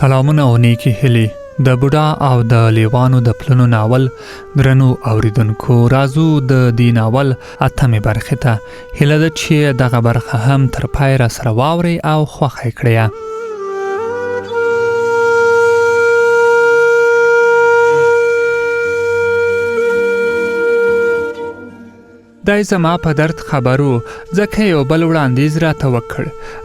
سلامونه او نیکی هیلې د بوډا او د لیوانو د پلونو ناول درنو اوریدونکو راځو د دې ناول اتمې برخې ته. هیله ده چې دغه برخه هم تر پای را سره واورئ او خوښه یې کړئ. دی زما په درد خبر و، ځکه یو بل وړاندیز راته وکړ.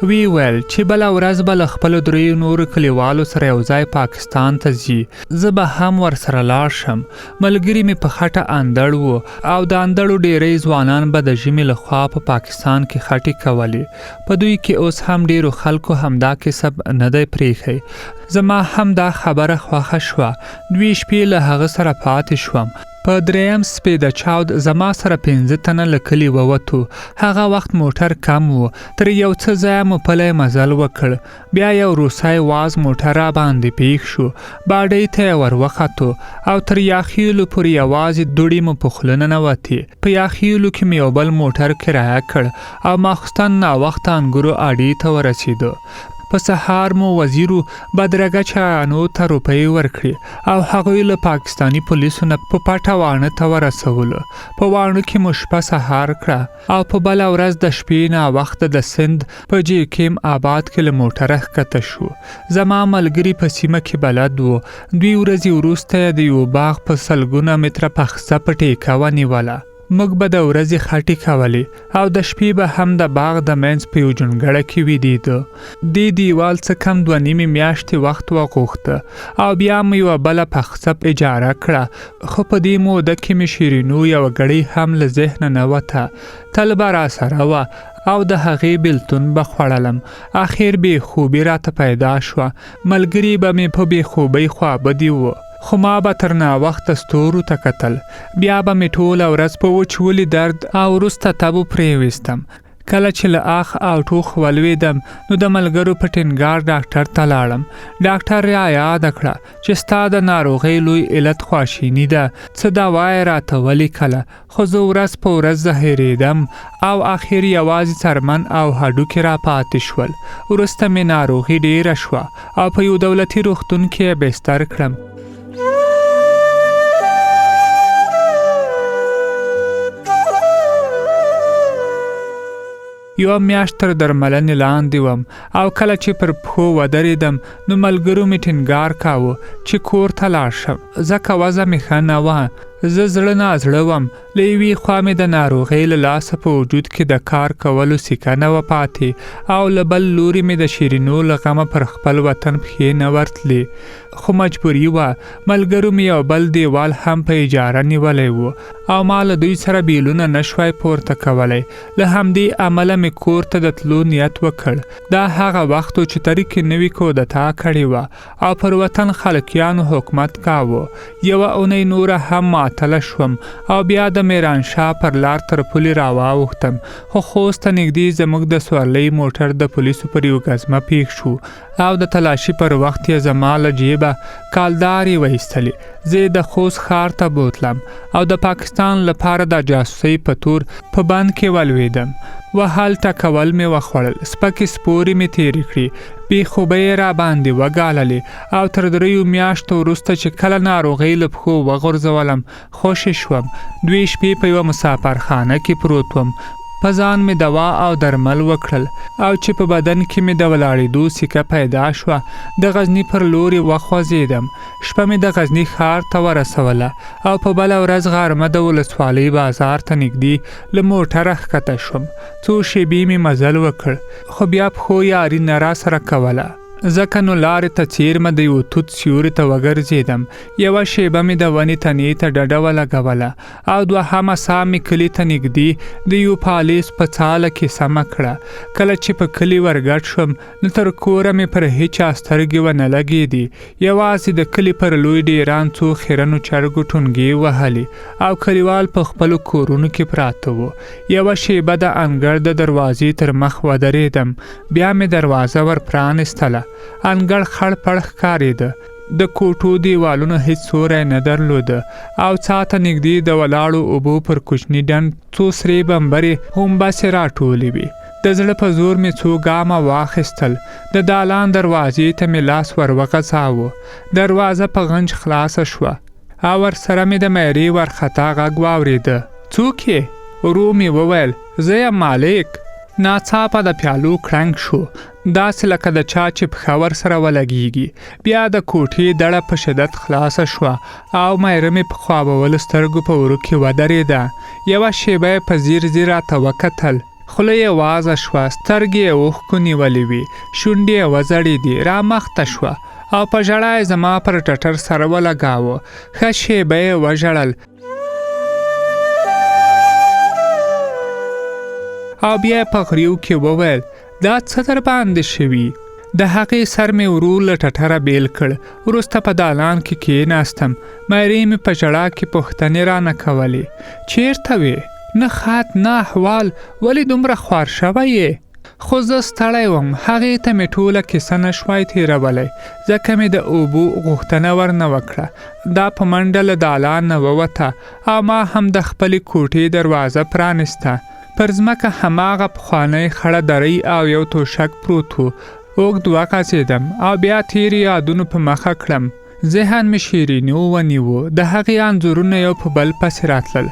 وی ویل چې بله ورځ به له خپلو دریو نورو کلیوالو سره یو ځای پاکستان ته ځي، زه به هم ورسره لاړ شم. ملګري مې په خټه اندړ وو او د اندړو ډیری ځوانان به د ژمي له خوا په پاکستان کې خټې کولې. په دوی کې اوس هم ډیرو خلکو همدا کسب نه دی پریښی. زما هم دا خبره خوښه شوه. دوې شپې له هغه سره پاتې شوم. په دریم سپیده چاود زما سره 5 تنه له کلي ووتو. هغه وخت موټر کم و، تر یو څه ځایه مو پلی مزل وکړ. بیا یو روسی واز موټر را باندې پیښ شو، باډۍ ته یې ور وختو او تر یاخیلو پورې یوازې دوړې مو په خوله ننوتې. په یاخیلو کې مې یو بل موټر کرایه کړ او ماخوستن ناوخته انګورو اډې ته ورسېدو. په سهار مو وزیرو بدرګه چایانو ته روپۍ ورکړې او هغوی له پاکستاني پولیسو نه په پټه واڼه ته ورسولو. په واڼه کې مو شپه سهار کړه او په بله ورځ د شپې ناوخته د سند په جیکیم آباد کې له موټره ښکته شو. زما ملګري په سیمه کې بلد وو. دوې ورځې وروسته یې د یو باغ په سلګونه متره پخڅه په ټیکه ونیوله. موږ به د ورځې خټې کولې او د شپې به هم د باغ د منځ په یو جونګړه کې ویدېدو. دې دیوال څه کم 2.5 میاشتې وخت وغوښته او بیا مو یوه بله پخڅه اجاره کړه، خو په دې موده کې مې شیرینو یوه ګړۍ هم له ذهنه نه وته، تل به راسره وه او د هغې بیلتون به خوړلم. اخر بې خوبي راته پیدا شوه، ملګري به مې په بې خوبۍ خوابدي وو، خو ما به تر ناوخته ستورو ته کتل. بیا به مې ټوله ورځ په وچولي درد او وروسته تبو پرېویستم. کله چې له اخ او ټوخ ولوېدم نو د ملګرو په ټینګار ډاکټر ته لاړم. ډاکټر را یاده کړه چې ستا د ناروغۍ لوی علت خواشیني ده، څه دوا یې راته ولیکله، خو زه ورځ په ورځ زهرېدم او اخر یوازې څرمن او هډوکي را پاتې شول. وروسته مې ناروغي ډېره شوه او په یو دولتي روغتون کې یې بستر کړم. یوه میاشت تر درملنې لاندې وم او کله چې پر پښو ودرېدم نو ملګرو مې ټینګار کاوه چې کور ته لاړ شم، ځکه وضع مې ښه نه وه. زه زړه نا زړه وم. له یوې خوا مې د ناروغۍ له لاسه په وجود کې د کار کولو سیکه نه وه پاتې او له بل لوري مې د شیرینو له غمه پر خپل وطن پښې نه ورتلې، خو مجبوري وه. ملګرو مې یو بل دیوال هم په اجاره نیولی و او ما له دوی سره بیلونه نه شوای پورته کولی. له همدې امله مې کور ته د تلو نیت وکړ. دا هغه وخت و چې تریکې نوې کودتا کړې وه او پر وطن خلکیانو حکومت کاوه. یوه اونۍ نوره هم معطله شوم او بیا د میرانشاه پر لار تر پولې راواوښتم، خو خوست ته نږدې زموږ د سورلۍ موټر د پولیسو پر یو ګزمه پیښ شو او د تلاشي پر وخت یې زما له جیبه کالدارې وایستلې. زه یې د خوست ښار ته بوتلم او د پاکستان لپاره د جاسوسۍ په تور په بند کې ولوېدم. وهل ټکول مې وخوړل، سپکې سپورې مې تېرې کړې، بې خوبۍ یې راباندې وګاللې او تر 3 میاشتو وروسته چې کله ناروغۍ له پښو وغورځولم خوشې شوم. 2 شپې په یوه مسافرخانه کې پروت وم. په ځان مې دوا او درمل وکړل او چې په بدن کې مې د ولاړېدو سیکه پیدا شوه د غزني پر لوري وخوځېدم. شپه مې د غزني ښار ته ورسوله او په بله ورځ غرمه د ولسوالۍ بازار ته نږدې له موټره ښکته شوم. څو شېبې مې مزل وکړ، خو بیا پښو یاري نه راسره کوله، ځکه نو لارې ته څیرمه د یو توت سیوري ته وګرځېدم. یوه شېبه مې د ونې تنې ته ډډه ولګوله او دوهمه ساه مې کلي ته نږدې د یو پالیز په څاله کې سمه کړه. کله چې په کلي ورګډ شوم نو تر کوره مې پر هیچا سترګې ونه لګېدې. یوازې د کلي پر لوی ډیران څو خیرنو چرګو ټونګې وهلې او کلیوال په خپلو کورونو کې پراته وو. یوه شېبه د انګړ د دروازې تر مخ ودرېدم، بیا مې دروازه ور پرانیستله. انګړ خړ پړ ښکارېده. د کوټو دیوالونو هیڅ سوری نه درلوده او څا ته نږدې د ولاړو اوبو پر کوچني ډنډ څو سرې بمبرې غومبسې راټولې وې. د د زړه په زور مې څو ګامه واخیستل. د دالان دروازې ته مې لاس ور وغځاوه. دروازه په غنج خلاصه شوه او ورسره مې د میرې وارخطا غږ واورېده. څوک یې؟ ورو مې وویل، زه یم مالک. ناڅاپه د پیالو کړنګ شو، داسې لکه د چا چې پښه ورسره ولګېږي. بیا د کوټې دړه په شدت خلاصه شوه او میره مې په خوابولو سترګو په ورو کې ودرېده. یوه شېبه یې په ځیر ځیر راته وکتل. خوله یې وازه شوه، سترګې یې اوښکو نیولې وې، شونډې یې وځړېدې، رامخته شوه او په ژړا یې زما پر ټټر سر ولګاوه. ښه شېبه یې وژړل او بیا یې په غریو کې وویل، دا څه در باندې شوي؟ د هغې سر مې ورو له ټټره بیل کړ. وروسته په دالان کې کېناستم. مېرې مې په ژړا کې پوښتنې رانه کولې. چیرته وې؟ نه خط نه احوال، ولې دومره خوار شوی یې؟ خو زه ستړی وم، هغې ته مې ټوله کیسه نه شوای تېرولی، ځکه مې د اوبو غوښتنه ورنه وکړه. دا په منډه له دالان نه ووته او ما هم د خپلې کوټې دروازه پرانیسته. پر ځمکه هماغه پخوانی خړه درۍ او یو توشک پروت و. اوږد وغځېدم او بیا تېرې یادونو په مخه کړم. ذهن مې شیرینو ونیو، د هغې انځورونه یو په بل پسې راتلل.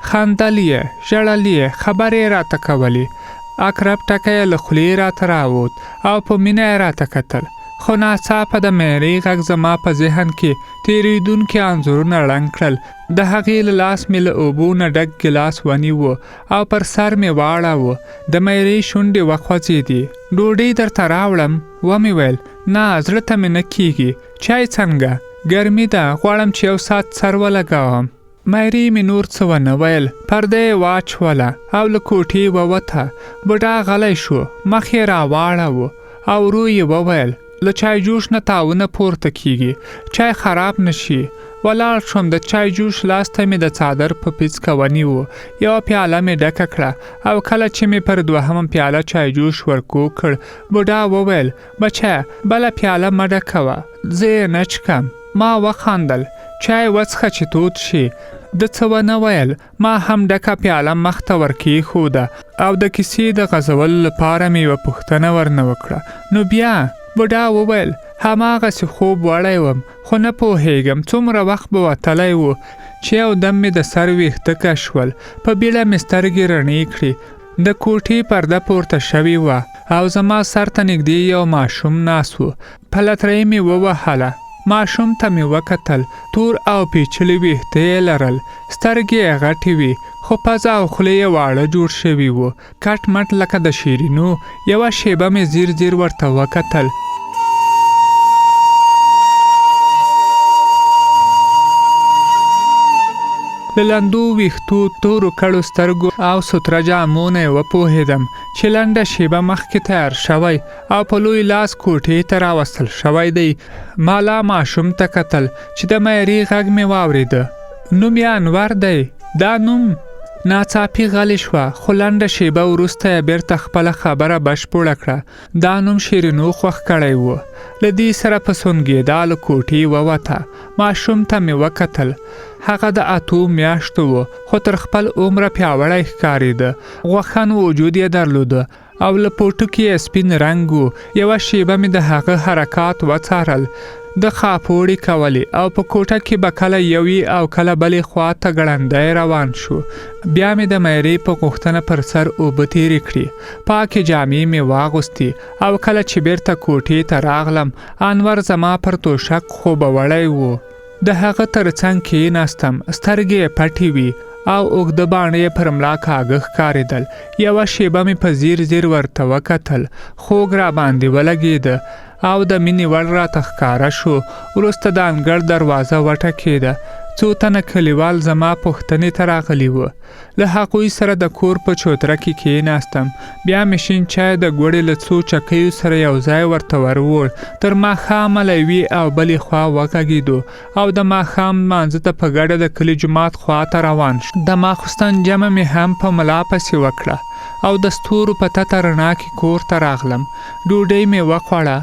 خندل یې، ژړل یې، خبرې یې راته کولې. عقرب ټکی یې له خولې راته راووت او په مینه یې راته کتل. خو ناڅاپه د میرې غږ زما په ذهن کې تېرېدونکي انځورونه ړنګ کړل. د هغې له لاس مې له اوبو نه ډک ګیلاس ونیو او پر سر مې واړاوه. د میرې شونډې وخوځېدې. ډوډۍ درته راوړم؟ ومې ویل، نه، زړه ته مې نه کېږي. چای څنګه؟ ګرمي ده، غواړم چې یو ساعت سر ولګوم. میرې مې نور څه ونه ویل، پرده یې واچوله او له کوټې ووته. بوډا غلی شو، مخ یې راواړاوه او ورو یې وویل، له چای جوش نه تاونه پورته کېږي، چای خراب نه شي. ولاړ شوم، د چای جوش لاس ته مې د څادر په پیڅکه ونیو، یوه پیاله مې ډکه کړه او کله چې مې پر دوهمه پیاله چای جوش ورکوږ کړ، بوډا وویل، بچه، بله پیاله مه ډکوه، زه یې نه چکم. ما وخندل، چای وڅښه چې تود شي. ده څه ونه ویل، ما هم ډکه پیاله مخ ته ورکېښوده او د کیسې د غځولو لپاره مې یوه پوښتنه ورنه وکړه. نو بیا؟ بوډا وویل، هماغسې خوب وړی وم، خو نه پوهېږم څومره وخت به وتلی و چې یو دم مې د سر ویښته کش شول. په بیړه مې سترګې رڼې کړې. د کوټې پرده پورته شوې وه او زما سر ته نږدې یو ماشوم ناست و. په لترۍ مې ووهله. ماشوم ته مې وکتل، تور او پیچلي ویښته یې لرل، سترګې یې غټې وې، خو پزه او خوله یې واړه جوړ شوي وو، کټ مټ لکه د شیرینو. یوه شیبه مې ځیر ځیر ورته وکتل. له لندو ویښتو، تورو کړو سترګو او سوتره جامو نه یې وپوهېدم چې لنډه شیبه مخکې تیار شوی او په لوی لاس کوټې ته راوستل شوی دی. ما لا ماشوم ته کتل چې د میرې غږ مې واورېده. نوم یې انور دی. دا نوم ناڅاپي غلې شوه، خو لنډه شیبه وروسته یې بیرته خپله خبره بشپړه کړه. دا نوم شیرینو خوښ کړی و. له دې سره په سونګېدا له کوټې ووته. ماشوم ته مې وکتل. هغه د اتو میاشتو و، خو تر خپل عمره پیاوړی ښکارېده. غوښن وجود یې درلوده او له پوټکي یې سپین رنګ و. یوه شیبه مې د هغه حرکات وڅارل. ده خاپوړې کولې او په کوټه کې به کله یوې او کله بلې خوا ته ګړندی روان شو. بیا مې د میرې په غوښتنه پر سر اوبه تېرې کړې، پاکې جامې مې واغوستې او کله چې بیرته کوټې ته راغلم، انور زما پر توشک خوبوړی و. د هغه تر څنګ کېناستم، سترګې یې پټې وې او اوږده باڼه یې پر ملا کاږه ښکارېدل. یوه شېبه مې په ځیر ځیر ورته وکتل، خوږ راباندې ولګېده او د مینې وړ راته ښکاره شو. وروسته د انګړ دروازه وټکېده. څو تنه کلیوال زما پوښتنې ته راغلي وو. له هغوی سره د کور په چوتره کې کېناستم. بیا مې شین چای د ګوړې له څو چکیو سره یو ځای ورته ورووړ. تر ماښامه له یوې او بلې خوا وغږېدو او د ماښام لمانځه ته په ګډه د کلي جومات خوا ته روان شو. د ماخوستن جمع مې هم په ملا پسې وکړه او د ستورو په تته رڼا کې کور ته راغلم. ډوډۍ مې وخوړه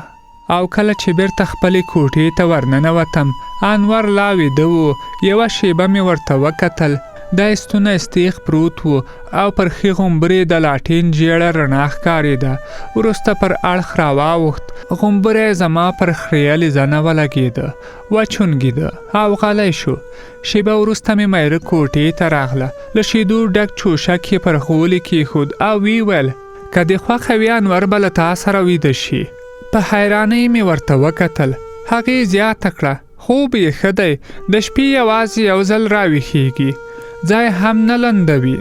او کله چې بیرته خپلې کوټې ته ورننوتم، انور لا ویده و. یوه شیبه مې ورته وکتل. دی ستونی ستیغ پروت و او پر ښي غومبري د لاټین ژیړه رڼا ښکارېده. وروسته پر اړخ راواوښت، غومبری یې زما پر خریلې زنه ولګېده، وچونګېده او غلی شو. شېبه وروسته مې میره کوټې ته راغله، له شیدو ډک چوشک یې پر غولي کېښود او ویې ویل، که دې خوښه وي انور به له تا سره ویده شي. په حیرانۍ مې ورته وکتل. هغې زیاته کړه، خوب یې ښه دی، د شپې یوازې یو ځل راویښېږي، ځای هم نه لندوي.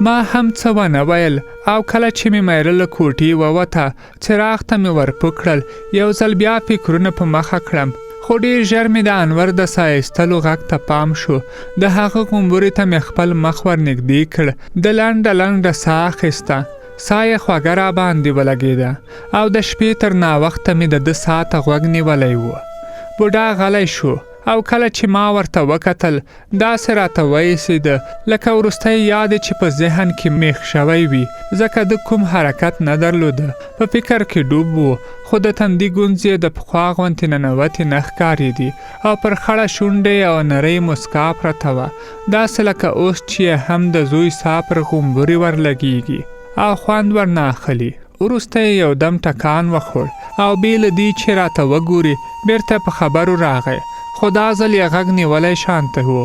ما هم څه ونه ویل او کله چې مې میره له کوټې ووته، څراغ ته مې ورپو کړل، یو ځل بیا فکرونه په مخه کړم. خو ډېر ژر مې د انور د ساه ایستلو غږ ته پام شو، د هغه غومبوري ته مې خپل مخ ورنږدې کړ، ده لنډه لنډه ساه اخیسته، ساه یې خوږه راباندې ولګېده او د شپې تر ناوخته مې د ده ساه ته غوږ نیولی و. بوډا غلی شو او کله چې ما ورته وکتل داسې راته وایسېده لکه وروستی یاد چې په ذهن کې میخ شوی وي، ځکه ده کوم حرکت نه درلوده، په فکر کې ډوب و، خو د تندي ګونځې یې د پخوا غوندې ننوتې نه ښکارېدې او پر خړه شونډه یې یوه نرۍ موسکا پرته وه، داسې لکه اوس چې یې هم د زوی ساه پر غومبوري ورلګېږي او خوند ورنه اخلي. وروسته یې یو دم ټکان وخوړ او بې له دې چې راته وګوري بېرته په خبرو راغی، خو دا ځل یې غږ نیولی شانته و،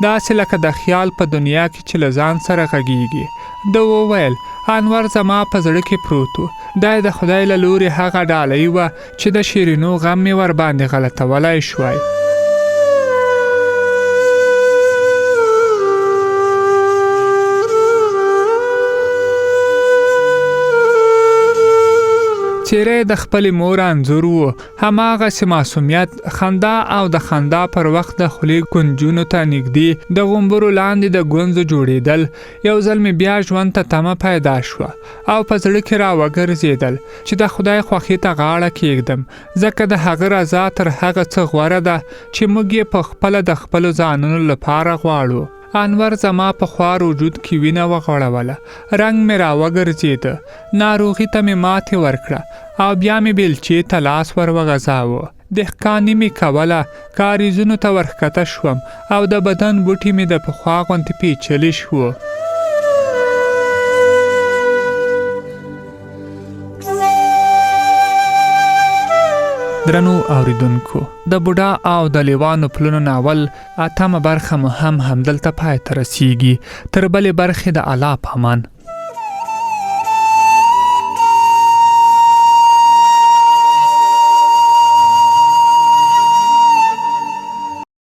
داسې لکه د خیال په دنیا کې چې له ځان سره غږېږي. ده وویل، انور زما په زړه کې پروت و، دا یې د خدای له لوري هغه ډالۍ وه چې د شیرینو غم مې ورباندې غلطولای شوای. څېره یې د خپلې مور انځور و، هماغسې معصومیت، خندا او د خندا پر وخت د خولې کونجونو ته نږدې د غومبرو لاندې د ګونځو جوړېدل. یو ځل مې بیا ژوند ته تمه پیدا شوه او په زړه کې را وګرځېدل چې د خدای خوښي ته غاړه کېږدم، ځکه د هغه رضا تر هغه څه غوره ده چې موږ یې په خپله د خپلو ځانونو لپاره غواړو. انور زما په خوار وجود کې وینه وغوړوله، رنګ مې را وګرځېده، ناروغي ته مې ماتې ورکړه او بیا مې بېلچې ته لاس ور وغځاوه. دهقاني مې کوله، کاریزونو ته ورښکته شوم او د بدن بوټي مې د پخوا غوندې پیچلي شوو. درنو اوریدونکو، د بوډا او د لیوانو پلونو ناول اتمه برخه مو هم همدلته پای ته رسیږي. تر بلې برخې د الله په امان.